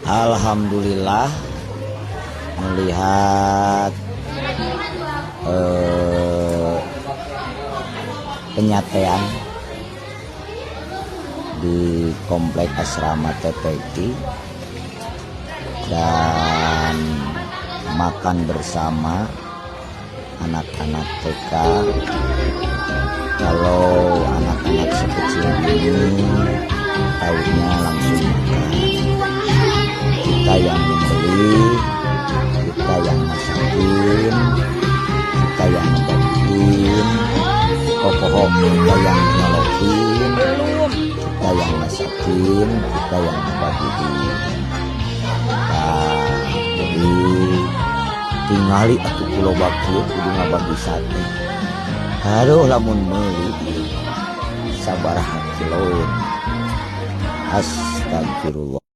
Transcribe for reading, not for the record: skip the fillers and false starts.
Alhamdulillah melihat penyatean di komplek asrama TPQ dan makan bersama anak-anak TK. Kalau anak-anak sekecil ini tahunya langsung makan. Kita yang membeli, kita yang masakin, kita yang ngebagiin, kokohok, kita yang nyolokin, kita yang masakin, kita yang ngebagiin. Nah, jadi tingali atuh ku loba kieu kudu ngabagi sate. Aduh, lamun meuli sabaraha kiloeun. Astagfirullah.